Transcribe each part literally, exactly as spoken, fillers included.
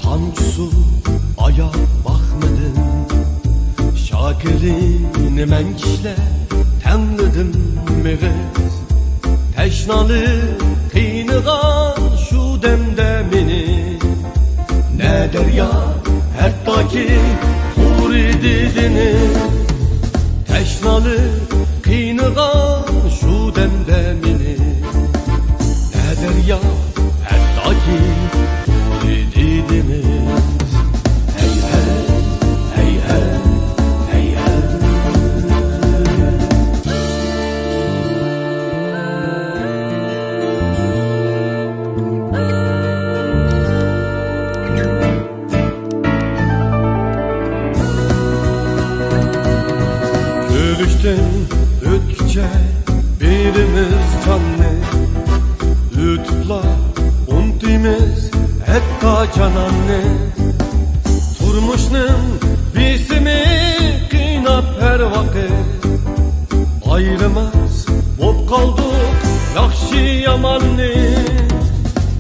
تامچە سۇ ئاياپ باقمىدىم، شاكىلىنى مەن كىشىلەپ تەڭلىدىم مېغىز. تەشنالىق قىينىغان شۇ دەمدە مېنى، نە دەريا، ھەتتاكى قۇرۇدى دېنىز. تەشنالىق قىينىغان شۇ دەمدە مېنى، نە دەريا، ھەتتاكى قۇرۇدى دېنىز. ھەي، ھەي، ھەي، ھەي، ھەي، ھەي. كۆرۈشتىن ئۆتكۈچە بېرىمىز جاننى، ئۆتۈپلا ئۇنتۇيمىز ھەتتا جاناننى. تۇرمۇشنىڭ بېسىمى قىيناپ ھەر ۋاقىت، ئايرىماس بوپ قالدۇق ياخشى ياماننى.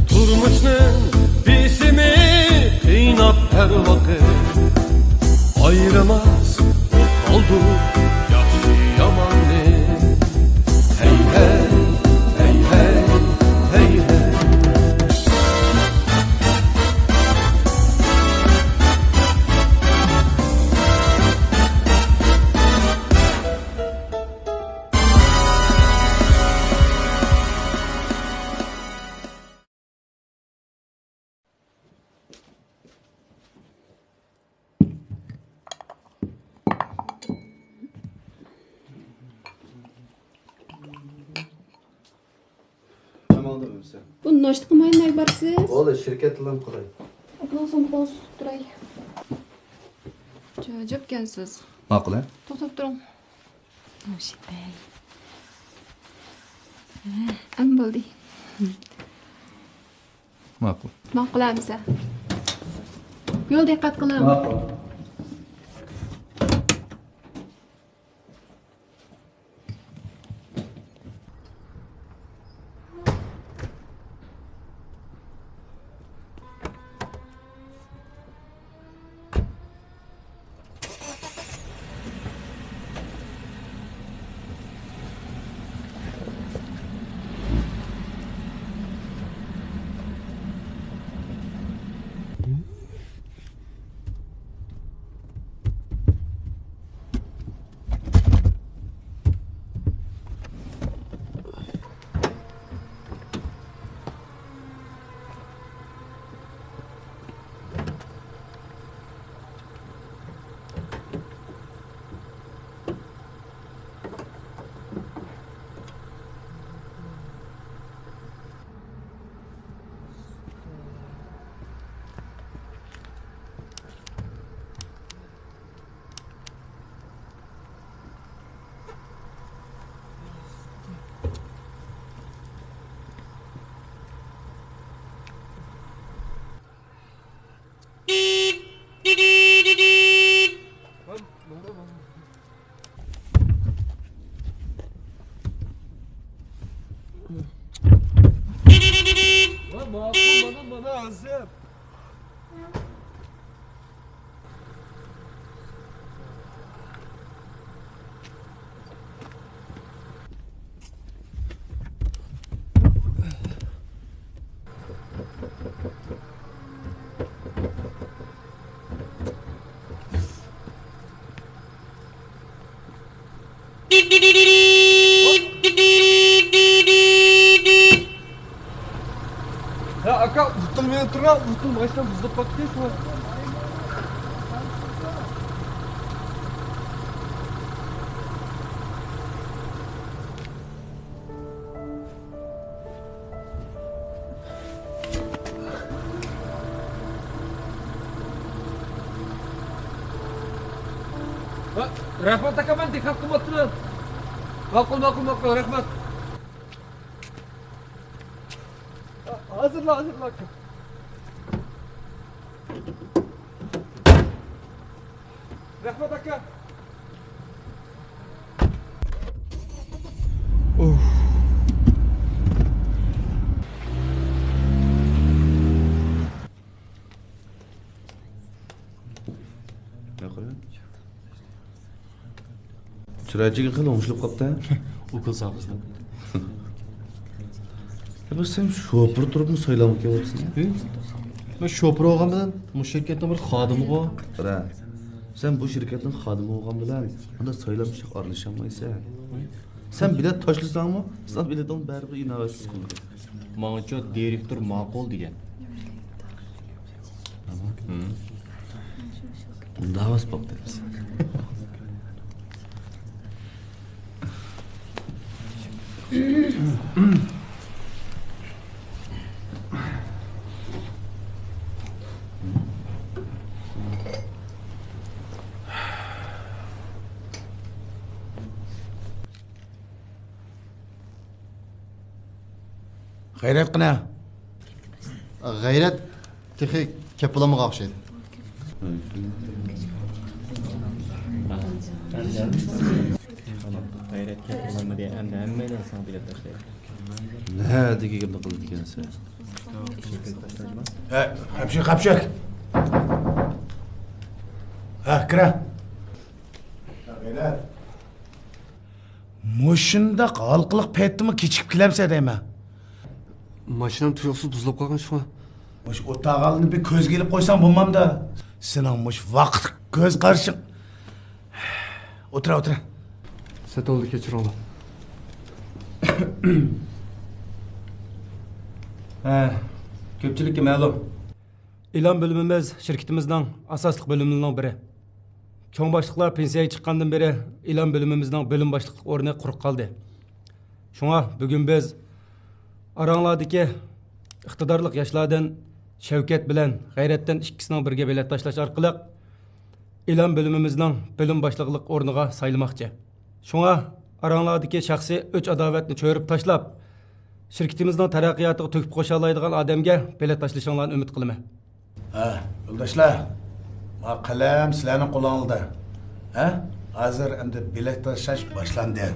تۇرمۇشنىڭ بېسىمى قىيناپ ھەر ۋاقىت، ئايرىماس بوپ قالدۇق ياخشى ياماننى. ھەي، ھەي، ھەي، ھەي، ھەي، ھەي. نېمە ئالدىم ئۆمسە؟ بۇ ناشتا قىلماي نەگە بارسىز؟ بولدى، شىركەتتىلا قىلاي. ئاپىڭىز سومكىڭىزنى تۇتۇپ تۇراي. جاجاپكەنسىز. ماقۇل، ھە؟ توختاپ تۇرۇڭ. ئەمما بولدى. ماقۇل. ماقۇل ئەمىسە. يول دىققەت قىلىڭ. ماقۇل. ۋاي، ماقۇل، مانا، مانا، ھازىر. يا ئاكا، بۇتۇل مېنى تۇرا، بۇتۇل ماشىنا بۇزۇلۇپ قاپتۇ شۇڭا. رەھمەت ئاكا، مەن دىققەت قىلماپتىمەن. ماقۇل، ماقۇل، ماقۇل، رەھمەت. ھازىرلا، ھازىرلا ئاكا. رەھمەت ئاكا. ئۇھ. چىرايچىكىڭ خېلى ئوڭشىلىپ قاپتۇ. ئوكۇل ساقلىسىڭ. يا، بۇ سەن شوپۇر تۇرۇپمۇ سايلامغا كېلىۋاتىسەن؟ ھە؟ مەن شوپۇر بولغان بىلەن بۇ شىركەتنىڭ بىر خادىمىغۇ. قارا، سەن بۇ شىركەتنىڭ خادىمى بولغان بىلەن ئانداق سايلام ئىشىغا ئارىلىشالمايسەن. سەن بېلەت تاشلىساڭمۇ، سېنىڭ بېلىتىڭنى بەرىبىر ئىناۋەتسىز قىلىدۇ. ماڭىچۇ دىرېكتور ماقۇل دېگەن. ئۇنداق بولسا بوپتۇ. غەيرەت قېنى؟ غەيرەت تېخى كەپ بولالمىغان ئوخشايدۇ. غەيرەت كەپ بولالمىدى، ئەمدى ھەممەيلەن ساڭا بېلەت تاشلايدۇ. نەدىكى گەپنى قىلىدىكەنسەن؟ ھە، خەپچۈك، خەپچۈك. ھە، كىرە. غەيرەت. مۇشۇنداق ھالقىلىق پەيتتىمۇ كېچىكىپ كېلەمسەن دەيمەن. ماشىنام تۇيۇقسىز بۇزۇلۇپ قالغان شۇڭا. مۇشۇ ئولتۇرغانلارنى بىر كۆزگە ئېلىپ قويساڭ بولمامدۇ؟ سېنىڭ مۇشۇ ۋاقىت كۆز قارىشىڭ. ئولتۇر، ئولتۇر. سەتولدى كەچۈرۈڭلار. ھە، كۆپچىلىككە مەلۇم. ئېلان بۆلۈمىمىز شىركىتىمىزنىڭ ئاساسلىق بۆلۈملىرىنىڭ بىرى. چوڭ باشلىقلار پېنسىيەگە چىققاندىن بېرى ئېلان بۆلۈمىمىزنىڭ بۆلۈم باشلىقلىق ئورنى قۇرۇق قالدى. شۇڭا بۈگۈن بىز ئاراڭلاردىكى ئىقتىدارلىق ياشلاردىن شەۋكەت بىلەن غەيرەتتىن ئىككىسىنىڭ بىرىگە بېلەت تاشلاش ئارقىلىق ئېلان بۆلۈمىمىزنىڭ بۆلۈم باشلىقلىق ئورنىغا سايلىماقچى. شۇڭا ئاراڭلاردىكى شەخسىي ئۆچ-ئاداۋەتنى چۆرۈپ تاشلاپ، شىركىتىمىزنىڭ تەرەققىياتىغا تۆھپە قوشالايدىغان ئادەمگە بېلەت تاشلىشىڭلارنى ئۈمىد قىلىمەن. ھە، يولداشلار، ما قەلەم سىلەرنىڭ قولۇڭلاردا. ھە، ھازىر ئەمدى بېلەت تاشلاش باشلاندى.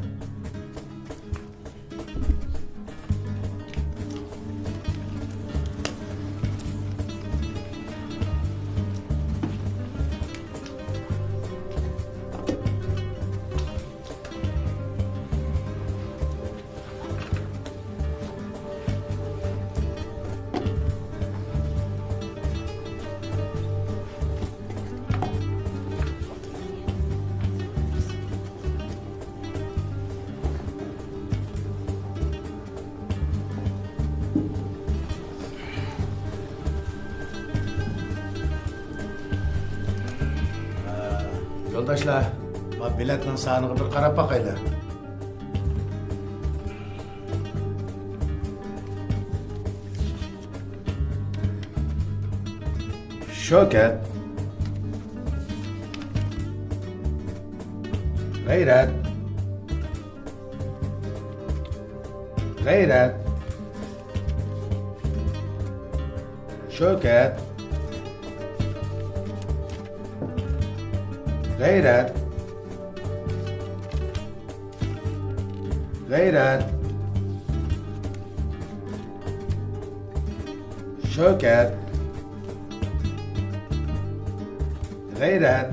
يولداشلار، ما بېلەتنىڭ سانىغا بىر قاراپ باقايلى. شۆكەت. غەيرەت. غەيرەت. شۆكەت. غەيرەت. غەيرەت. شۆكەت. غەيرەت.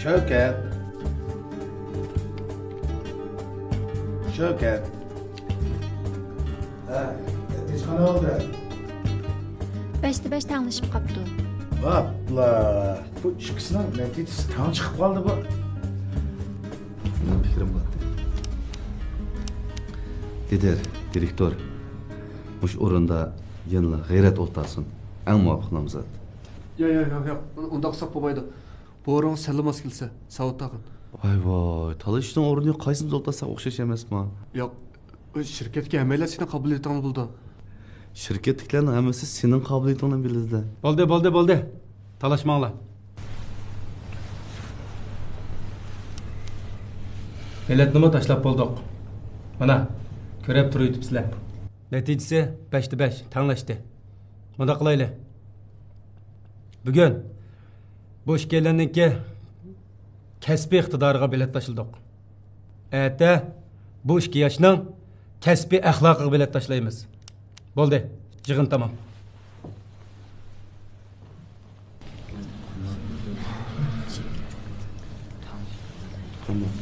شۆكەت. شۆكەت. ھە، نەتىجە قانداق بولدى؟ بەشتە بەش تەڭلىشىپ قاپتۇ. ئاپلا، بۇ ئىككىسىنىڭ نەتىجىسى تەڭ چىقىپ قالدى بۇ. مېنىڭ پىكرىم بار. لىدىر، دىرېكتور، مۇشۇ ئورۇندا يەنىلا غەيرەت ئولتۇرسۇن. ئەڭ مۇۋاپىق نامزات. ياق، ياق، ياق، ياق. ئۇنداق قىلساق بولمايدۇ. بۇ ئورۇنغا سەللا ماس كېلىسە، ساۋۇت ئاخۇن. ۋاي، ۋاي، تالىشىشنىڭ ئورنى قايسىمىز ئولتۇرساق ئوخشاش ئەمەسمۇ؟ ياق، شىركەتتىكى ھەممەيلەن سېنىڭ قابىلىيىتىڭنى بىلىدۇ. شىركەتتىكىلەرنىڭ ھەممىسى سېنىڭ قابىلىيىتىڭنى بىلىدۇ. بولدى، بولدى، بولدى. تالاشماڭلار. بېلەتنىمۇ تاشلاپ بولدۇق. مانا، كۆرۈپ تۇرۇۋېتىپسىلەر. نەتىجىسى بەشتە بەش، تەڭلەشتى. مۇنداق قىلايلى. بۈگۈن بۇ ئىككىيلەننىڭكى كەسپىي ئىقتىدارىغا بېلەت تاشلىدۇق. ئەتە بۇ ئىككى ياشنىڭ كەسپىي ئەخلاقىغا بېلەت تاشلايمىز. بولدى، يىغىن تامام. رەھمەت.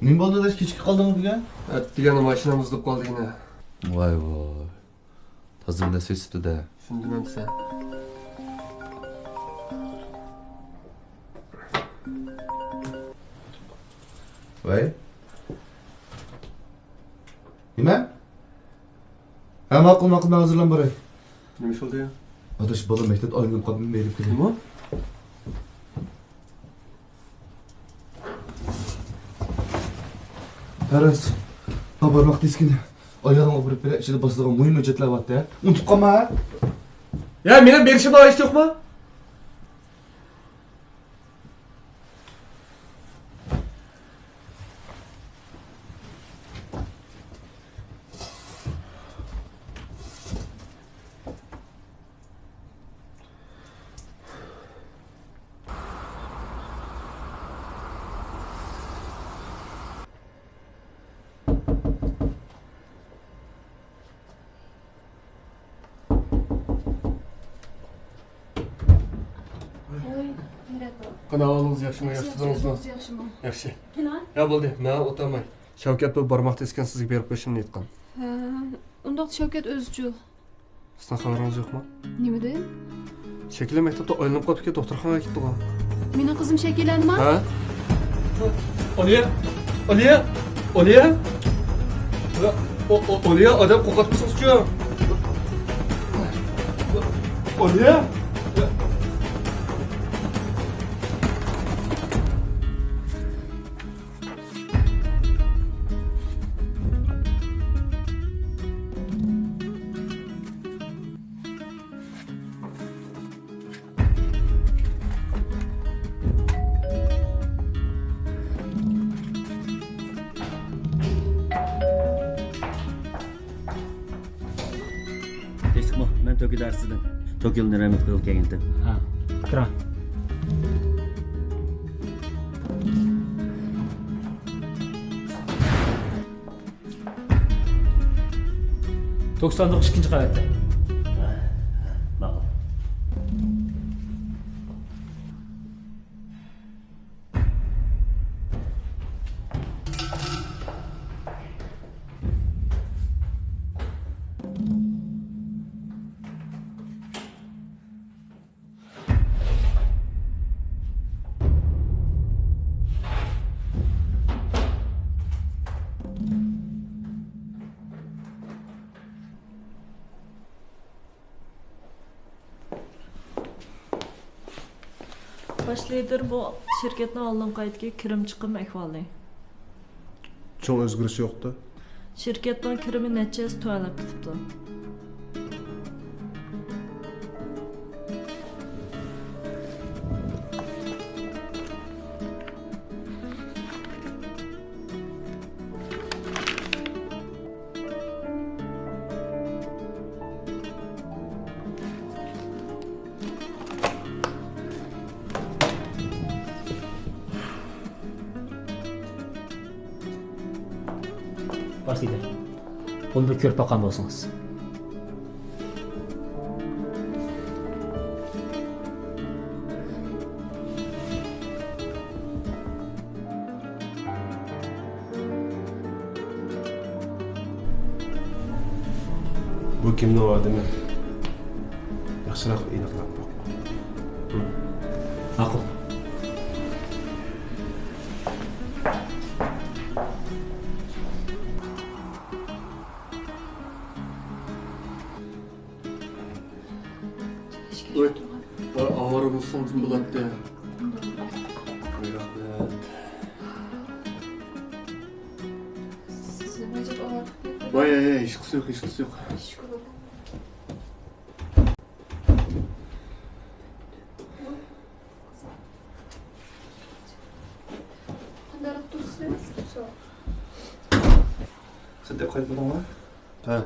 نېمە بولدى، ئاداش، كېچىكىپ قالدىڭمۇ بۈگۈن؟ ئەتىگەن ماشىنام بۇزۇلۇپ قالدى يەنە. ۋاي ۋاي. تازا نەسىۋى سۈپتىدە. چۈشەندىم ئەمسە. ۋاي. نېمە؟ ھە، ماقۇل، ماقۇل، مەن ھازىرلىنىپ باراي. نېمە ئىش بولدى يا؟ ئاداش، بالا مەكتەپتە ئايلىنىپ قاپتۇ، بېرىپ كېلەي. نېمە؟ پەرەز، ماڭا بارماق دېسكىنى ئايالىڭغا بېرىپ بېرە، ئىچىدە باسىدىغان مۇھىم ھۆججەتلەر بارتتى، ھە؟ ئۇنتۇپ قالما، ھە؟ يا، مېنىڭ بېرىشىم بار، ھېچ يوقما؟ قانداق ئەھۋالىڭىز، ياخشىمۇ؟ ياخشى، ياخشى تۇردىڭىزمۇ؟ ياخشىمۇ؟ ياخشى. يا بولدى، مەن ئولتۇرماي. شەۋكەت بىر بارماق دېسىكەن، سىزگە بېرىپ قويۇشۇمنى ئېيتقان. ھە، ئۇنداق شەۋكەت ئۆزىچۇ؟ سىزنىڭ خەۋىرىڭىز يوقمۇ؟ نېمىدىن؟ شەكىلە مەكتەپتە ئايلىنىپ قاپتىكەن، دوختۇرخانىغا كېتىپتىغۇ. مېنىڭ قىزىم شەكىلەنما؟ ھە؟ ئالىيە! ئالىيە! ئالىيە! ئالىيە! ئادەم قورقۇتمىسىڭىزچۇ! ئالىيە! تىنچلىقمۇ؟ مەن توكيو دائىرىسىدىن. توكيونى رەھمەت قىلغىلى كەلگەنتىم. ھە، كىرە. توك ساندۇق ئىككىنچى قەۋەتتە. ماقۇل. باش لىدېر، بۇ شىركەتنىڭ ئالدىنقى ئايدىكى كىرىم چىقىم ئەھۋالى. چوڭ ئۆزگىرىش يوقتۇ. شىركەتنىڭ كىرىمى نەچچە ھەسسە تۆۋەنلەپ كېتىپتۇ. باش لىدېر، بۇنى بىر كۆرۈپ باققان بولسىڭىز. بۇ كىمنىڭ ئادىمى؟ ياخشىراق ئېنىقلاپ باق. ماقۇل. ۋاي، ئاۋارە بولسىڭىزمۇ بولاتتى. ۋاي، رەھمەت. سىز نېمە ئەجەب ئاۋارە قىلىپ كەتتىڭىز؟ ۋاي، ھەي، ھەي، ھېچقىسى يوق، ھېچقىسى يوق. شۈكۈر. قانداق تۇرسىز؟ ساق. سىز دەپ قايتمىدىڭلار؟ ھە،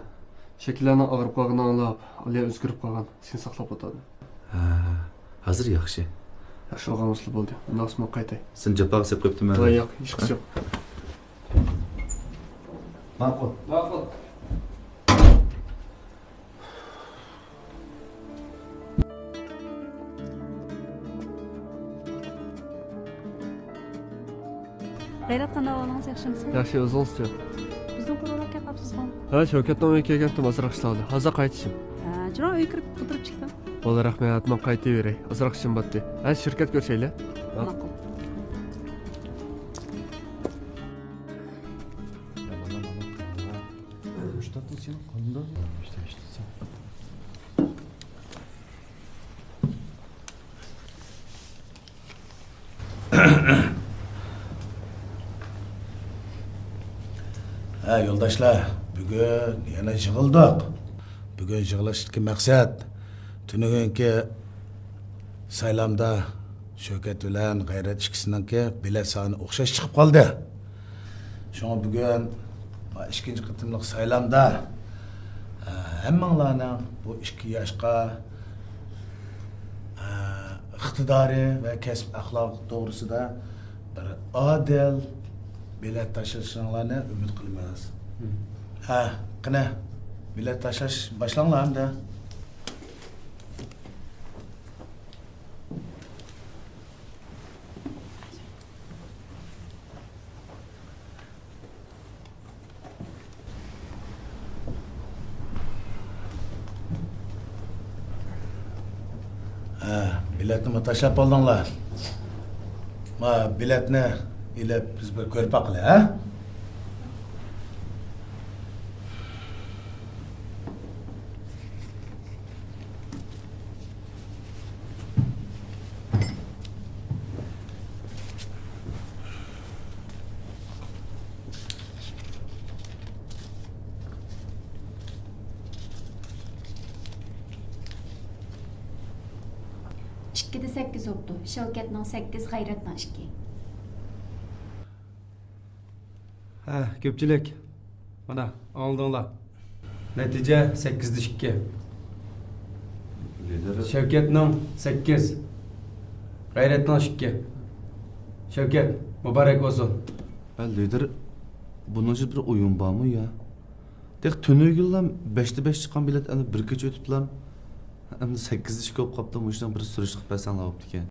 شەكىللەرنىڭ ئاغرىپ قالغىنىنى ئاڭلاپ، ئالىيە ئۆزگىرىپ قالغان، سېنى ساقلاپ ئولتۇردى. ھە، ھازىر ياخشى. ياخشى بولغان بولسىلا بولدى. ئۇنداق بولسا مەن قايتاي. سېنى جاپاغا سېلىپ قويۇپتىمەن. ۋاي، ياق، ھېچقىسى يوق. ماقۇل. ماقۇل. غەيرەت، قانداق ئەھۋالىڭىز، ياخشىمۇسىز؟ ياخشى، ئۆزىڭىزچۇ؟ بىزنىڭ قورۇلار كەپ قاپسىزغۇ؟ ھە، شەۋكەتنىڭ ئۆيىگە كەلگەنتىم، ئازراق ئىشلەۋالدى. ھازىر قايتىشىم. ھە، جۇراڭ، ئۆيگە كىرىپ ئولتۇرۇپ چىقتىم. بولدى، رەھمەت، مەن قايتىۋېرەي، ئازراق ئىشىم باتتى. ھە، شىركەتتە كۆرۈشەيلى. ماقۇل. ھە، يولداشلار، بۈگۈن يەنە يىغىلدۇق. بۈگۈن يىغىلىشتىكى مەقسەت، تۈنۈگۈنكى سايلامدا شەۋكەت بىلەن غەيرەت ئىككىسىنىڭكى بېلەت سانى ئوخشاش چىقىپ قالدى. شۇڭا بۈگۈن ئىككىنچى قېتىملىق سايلامدا، ئە، ھەممىڭلارنىڭ بۇ ئىككى ياشقا، ئە، ئىقتىدارى ۋە كەسىپ ئەخلاقى توغرىسىدا بىر ئادىل بېلەت تاشلىشىڭلارنى ئۈمىد قىلىمىز. ھە، قېنى، بېلەت تاشلاش باشلاڭلار ئەمدى. ھە، بېلەتنىمۇ تاشلاپ بولدۇڭلار. ما، بېلەتنى ئېلىپ بىز بىر كۆرۈپ باقىلى، ھە؟ ئىككىدە سەككىز بوپتۇ. شەۋكەتنىڭ سەككىز، غەيرەتنىڭ ئىككى. ھە، كۆپچىلىك، مانا، ئاڭلىدىڭلار. نەتىجە سەككىزدە ئىككى. لىدىر. شەۋكەتنىڭ سەككىز، غەيرەتنىڭ ئىككى. شەۋكەت، مۇبارەك بولسۇن. ھە، لىدىر، بۇنىڭ ئىچىدە بىر ئويۇن بارمۇ يا؟ تېخى تۈنۈگۈنلا بەشتە بەش چىققان بېلەت ئەنە بىر كېچە ئۆتۈپلا ئەمدى سەككىزدە ئىككى بولۇپ قاپتۇ، مۇشۇنىڭ بىر سۈرۈشتە قىلىپ بەرسەڭلار بوپتىكەن.